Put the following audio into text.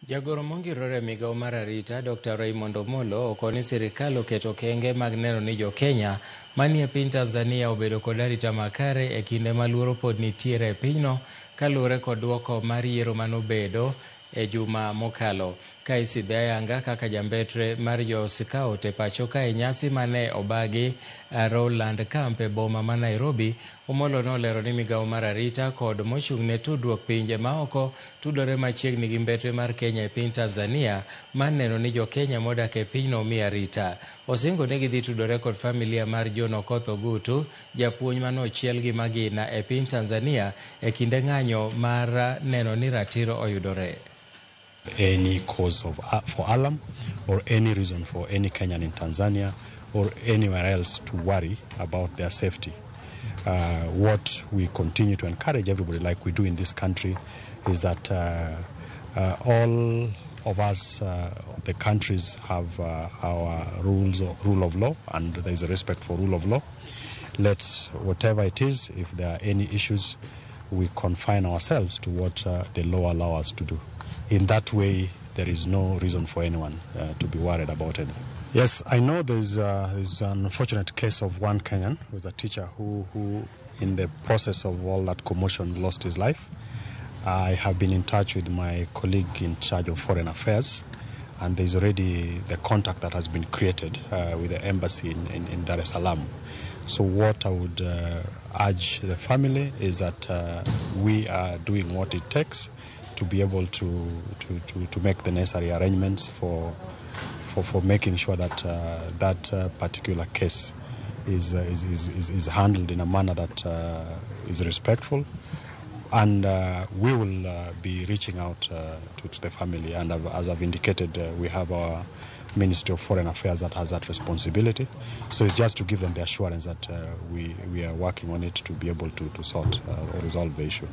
Jagoro mongirore e migao mar arita Dr. Raymond Omolo okoni sirikal oketo okenge mag neno ni jo-Kenya manie piny Tanzania obedo kod arita makare e kinde ma luoro pod nitiere e pinyno kaluwore kod duoko mar yiero manobedo e juma mokalo. Ka isidhe ayanga kaka jambetre mar jo scout e pacho ka e nyasi mane obagi Rowland Camp e boma ma Nairobi, Omolo nolero ni migao mar arita kod mochung' ne tudruok pinje maoko tudore machiegni gi mbetre mar Kenya e piny Tanzania mar neno ni jo-Kenya modak e pinyno omi arita. Osingo ni gidhi tudore kod familia mar John Okoth Ogutu, japuonj manochiel gi magina e piny Tanzania e kinde ng'anyo mar neno ni ratiro oyudore. Any cause for alarm or any reason for any Kenyan in Tanzania or anywhere else to worry about their safety. What we continue to encourage everybody, like we do in this country, is that all of us, the countries, have our rules, rule of law, and there is a respect for rule of law. Let's, whatever it is, if there are any issues, we confine ourselves to what the law allows us to do. In that way, there is no reason for anyone to be worried about anything. Yes, I know there's an unfortunate case of one Kenyan who was a teacher who, in the process of all that commotion, lost his life. I have been in touch with my colleague in charge of foreign affairs, and there's already the contact that has been created with the embassy in Dar es Salaam. So what I would urge the family is that we are doing what it takes to be able to make the necessary arrangements for making sure that that particular case is handled in a manner that is respectful. And we will be reaching out to the family. And as I've indicated, we have our Ministry of Foreign Affairs that has that responsibility. So it's just to give them the assurance that we are working on it to be able to sort or resolve the issue.